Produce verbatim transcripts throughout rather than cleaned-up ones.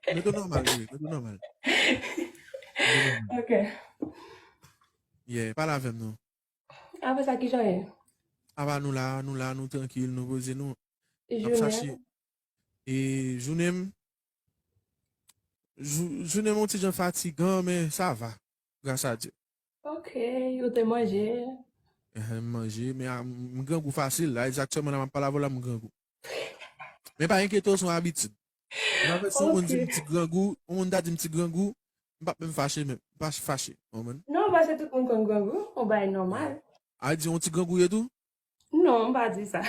Mete w nòmal, wi, mete w nòmal. Mete w nòmal. Ok. Yeah, pale avè m non. Apre sa, kijan ye? Apa nou la, nou la, nou trankil, nou poze, nou ap chache. E jounen m, jou- jounen m yon ti jan fatigan, men sa va. Gras a Dye. Ok, ou te manje? Ehe, m manje, men a, m grangou fasil. La, aktyèlman, la, m ap pale avè w la, m grangou. Men pa enkyete w, se yon abitid. Mwen fè si yon moun di m ti grangou, yon moun ta di m ti grangou, m p ap menm fache menm. M pa fache, w konprann? Non, paske tout moun konn grangou, yon bagay nòmal. A di yon ti grangou ye tou? Non, m pa di sa.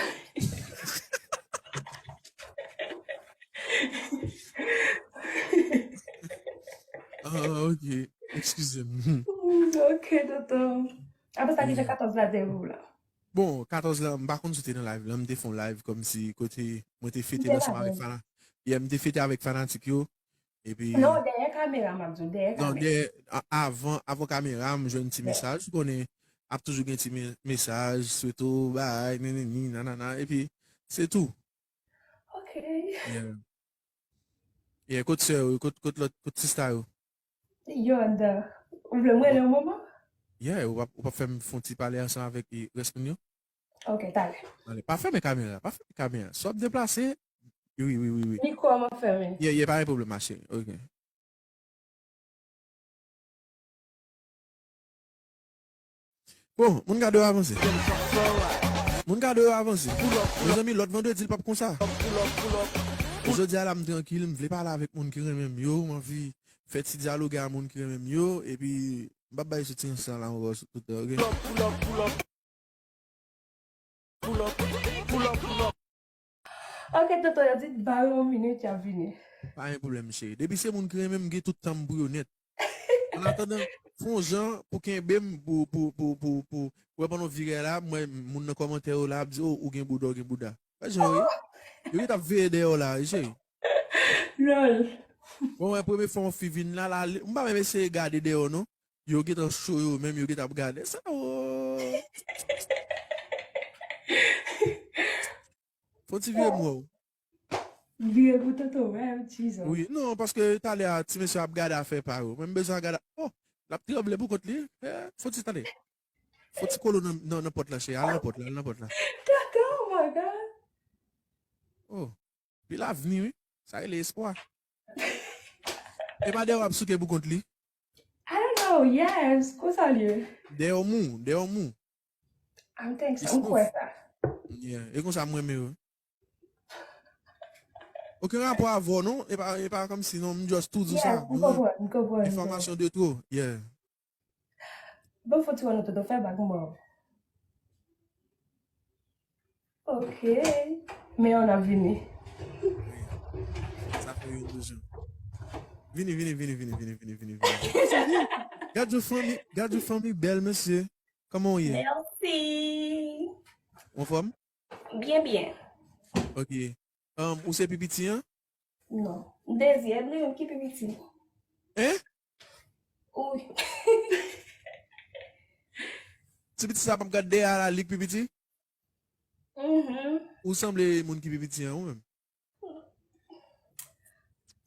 Ah, ok. Eskize m. Ok, tonton. Apre sa, kijan katòz la te ye pou ou la? Bon, katòz la, m pa konn si w te nan live la, m te fè yon live kòmsi kote mwen te fete ansanm avèk fana-, yeah, m te fete avèk fanatik yo. Epi non, dèyè kamera, m ap di w, dèyè kamera. Non, dèyè, a- avan, avan kamera, m jwenn ti mesaj. Ou konnen, ap toujou gen ti me- mesaj, swete w, bay, ni, ni, ni, nanana, epi se tou. Ok. Yeah. Yeah, kot sè yo, kot, kot lòt, kot sista yo? Yo anndan. Ou vle m rele yon moman? Yeah, ou p ap, ou p ap fè m fè yon ti pale ansanm avèk, e, rès moun yo? Ok, talè. Ale, pa fèmen kamera, pa fèmen kamera. Si w ap deplase, wi, wi, wi, wi. Mikwo a m ap fèmen. Yeah, yeah, pa gen pwoblèm, ma chérie. Ok. Bon, moun gade yo avanse. Moun gade yo avanse. Mezanmi, lòt vandredi, l p ap konsa. Jodi a la, m trankil, m vle pale avèk moun ki renmen m yo, m anvi fè ti dyaloge a moun ki renmen m yo, epi m p ap bay sou ti jan sa la ankò, tout, ok? Ok, tonton, yo di ba yo yon minit, y ap vini. Pa gen pwoblèm, cheri. Depi se moun ki renmen m, m gen tout tan m pou yo nèt. An atandan, fè yon jan pou kenbe m, pou, pou, pou, pou, pou, wè pandan w vire la, m wè moun nan kòmantè yo la ap di, "Oh, ou gen bouda, ou gen bouda." Wè jan yo ye. Yo gentan ap veye dèyè w la, wi, cheri. Lòl. Bon, wè, premye fwa yon fi vin la, la, li- m pa menm eseye gade dèyè w, non. Yo gentan cho yo menm, yo gentan ap gade. Sa, oh. Fò ti vire m wè w. Vire pou tonton, wè, Jesus. Wi, non, paske talè a, ti mesye ap gade afè pa yo. Mwen, m bezwen gade. Oh, l ap tranble pou kont li. Eh, fò ti tande. Fò ti kolo nan, nan, nan pòt la, cheri. Al nan pòt la, al nan pòt la. Tonton, oh my God. Oh, pi l ap vini, wi. Sa rele espwa. E pa dèyè w ap souke pou kont li? I don't know, yes. Konsa l ye. Dèyè w mou, dèyè w mou. I'm thanks, m kwè sa. Yeah, e konsa m renmen yo. Okenn rapò avè w, non? E pa, e pa kòmsi, non, m just tou di w sa. Yeah, m konprann, m konprann. Enfòmasyon de twò, yeah. Bon, fò ti wè nou tout, fè bag m ba w. Ok. Men yon ap vini. Sa fè yon bezwen. Vini, vini, vini, vini, vini, vini, vini, vini. Gad yon fanmi, gad yon fanmi bèl, mesye. Kòman w ye? Mèsi. Ou anfòm? Byen, byen. Ok. Um, ou se pi piti an? Non. M dezyèm, li menm ki pi piti. Hein? Wi. Ti piti sa p ap gad dèyè a la, li k pi piti? Mhm. Ou sanble moun ki pi piti an, ou menm?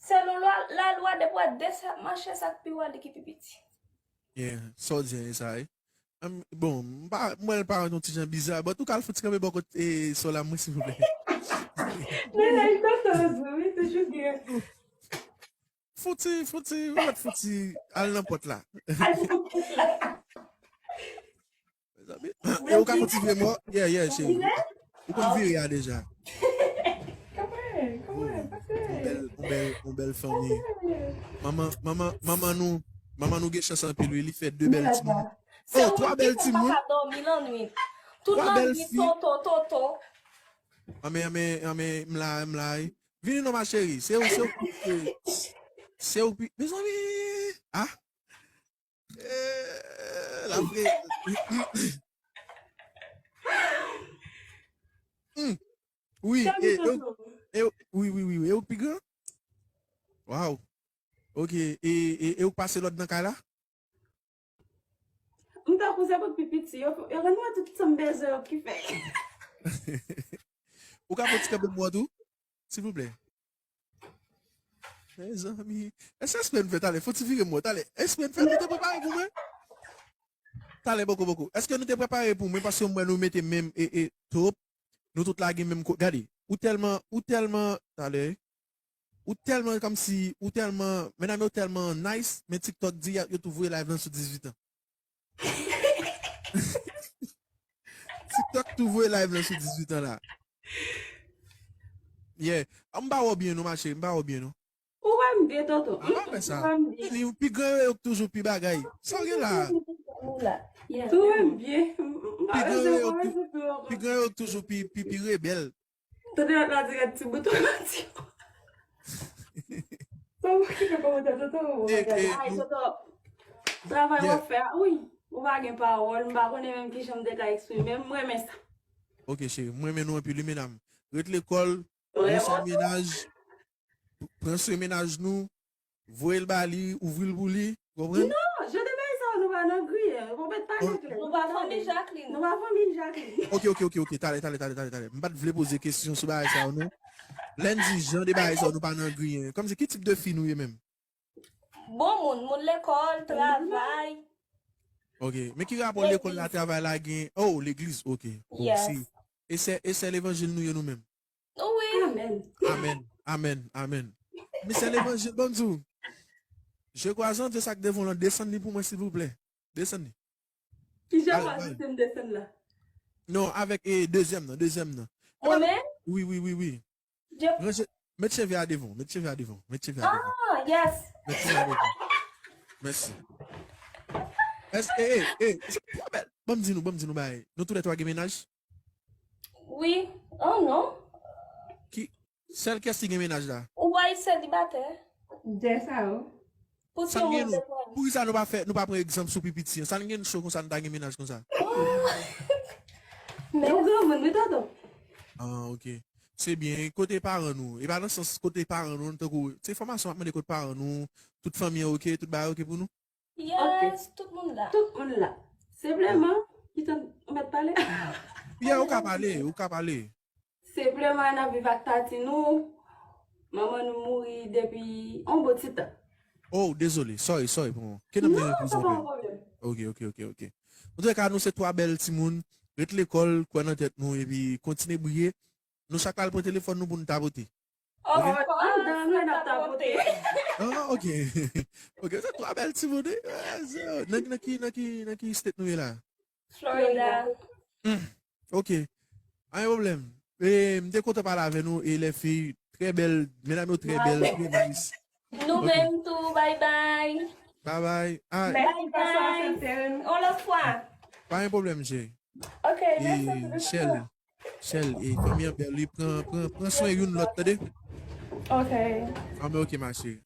Selon lwa, lalwa, depi w wè de sa ap mache, sa k pi wo a, li ki pi piti. Yeah, sa w di an, e sa, wi. Am, bon, m pa, m wè l parèt yon ti jan biza, but ou ka al fouti kanpe bò kot, e, Sola mwen, silvouplè. Nenel, tonton, wi, toujou gen. Fouti, fouti, ou mèt fouti, al nan pòt la. Al nan pòt la. Mezanmi, e ou ka kontinye mò? Yeah, yeah, cheri. Ou konn vire a deja. Kòman, kòman, pase. Yon bèl, yon bèl, yon bèl fanmi. Manman, manman, manman nou, manman nou gen chans anpil, wi, li fè de bèl timoun. Oh, twa bèl timoun. Papa dòmi lannwit. Tout lannwit, toto, toto. Anmè, anmè, anmè, m la, m la, wi. Vini non, ma chérie. Se ou, se ou, se, se ou, pi- mezanmi. Ah. Eh, la vre. Hmm. Wi, e, e, e, wi, wi, wi, wi. E ou k pi gran? Wow. Ok, e, e, e ou k pase lòd nan kay la? M tankou se pou pi piti, yo, yo rann mwen tout sa m bezwen yo ki fè. Ou ka fè ti kanpe m wè tou? Silvouplè. Mezanmi. Èske espre n fè talè? Fò ti vire m wè talè. Espre n fè nou te prepare pou mwen? Talè, bòkò, bòkò. Èske nou te prepare pou mwen? Paske mwen nou mete menm e, e, twòp. Nou tout lage menm ko-, gade. Ou tèlman, ou tèlman, talè. Ou tèlman kòmsi, ou tèlman, medam yo tèlman nice, men TikTok di yo tou voye live lan sou dizuit an. TikTok tou voye live lan sou dizuit an la. Yeah. Ah, m pa wè w byen non, ma cheri, m pa wè w byen non. Ou wè m byen, tonton. Ah, pa fè sa. Ou wè m byen. Ni pi gran yo k toujou pi bagay. Sa w gen la? Ou la. Yeah. Ou wè m byen. M, m, m pa Pi gran yo k tou-, pi gran yo k toujou pi, pi, pi rebèl. Tande lòt la di rèd ti bouton manti. Sa w kite kòmantè, tonton, ou E, bagay. E, Ay, nou tonton. Travay w Yeah. ap fè a, wi. Ou pa gen pawòl, m pa konnen menm kijan m te ka eksprime m, m renmen sa. Ok, cheri, m renmen nou anpil, wi, medam. Ret lekòl, pran swen mennaj, pran swen mennaj nou, voye l ba li, ouvri l pou li, konprann? Non, jan de bagay sa yo, nou pa nan griyen, ou pa mèt pale klè. Nou pa fanmi Jacqueline. Nou pa fanmi Jacqueline. Ok, ok, ok, ok, talè, talè, talè, talè, talè. M pa t vle poze kesyon sou bagay sa yo, non. Lè n di jan de bagay sa yo, nou pa nan griyen. Kòmsi ki tip de fi nou ye menm? Bon moun, moun lekòl, travay. Ok, men ki rapò lekòl la, travay la gen? Oh, legliz, ok. Oh, Yes. si. E sè, e sè levanjil nou ye nou menm? Wi. Amèn. Amèn, amèn, amèn. Mesye levanjil, ban m di w. Je crois en Dieu, sa k devan w lan, desann li pou mwen, silvouplè. Desann li. Kijan w ap di m desann la? Non, avèk, e, dezyèm nan, dezyèm nan. Mwen menm? Wi, wi, wi, wi. Je Ranje, met cheve a devan, met cheve a devan, met cheve a devan. Ah, yes. Met cheve a devan. Mèsi. Èske, e, e, e, se twa bèl. Ban m di nou, ban m di nou bagay. Nou toulètwa gen mennaj? Wi. Oh non. Ki, sèl kiyès ki gen mennaj la? Ou wè, selibatè. Dè sa yo. Pou Sa n timoun gen nou? de pwen. Poukisa nou pa fè, nou pa pran egzanp sou pi piti an? Sa n gen cho konsa, nou ta gen mennaj konsa? Men Nou granmoun, wi, tonton. Ah, ok. Se byen, kote paran nou? E pa nan sans kote paran nou, tankou, se enfòmasyon m ap mande kote paran nou, tout fanmi an ok, tout bagay ok pou nou? Yes, tout moun la. Tout moun la. Senpleman, ki tan ou mèt pale? Yeah, ou ka pale, ou ka pale. Senpleman, n ap viv ak tati nou. Manman nou mouri depi yon bon ti tan. Oh, dezole. Sorry, sorry pou mwen. Ke nan Non, gen pa pwoblèm. Ok, ok, ok, ok. Antouka, nou se twa bèl timoun. Ret lekòl, kwè nan tèt nou, epi kontinye briye. Nou chak pral pran telefòn nou pou nou tapote. Of Ok. course, Andan nou n ap tapote. tapote. Ah, ok. Ok, se twa bèl timoun, wi. Ah, so, nan, nan ki, nan ki, nan ki state nou ye la? Florida. Hmm. Ok. Anyen pwoblèm. E, m te kontan pale avè nou e lè fi trè bèl, medam yo trè bèl, trè nice. Nou Ok. menm tou, bye bye. Bye bye. Ah, Mèsi Bye paske w bye. aksepte m. On lòt fwa. Pa gen pwoblèm, cheri. Ok, mèsi E, anpil. Shell, Shell, e fanmi an bèl, wi, pran, pran, pran swen youn lòt, tande? Ok. Ah, men ok, ma cheri.